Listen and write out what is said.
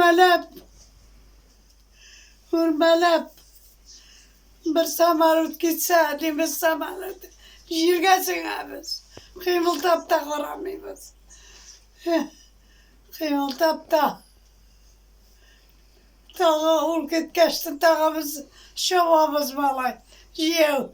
Үрмәләп, үрмәләп, бер самолет китсә, дибез самолет, җиргә сеңәбез. Кыймылдап та карамыйбыз. Кыймылдап та. Тагы ул киткәчтен тагы без чабабыз, малай, җияү.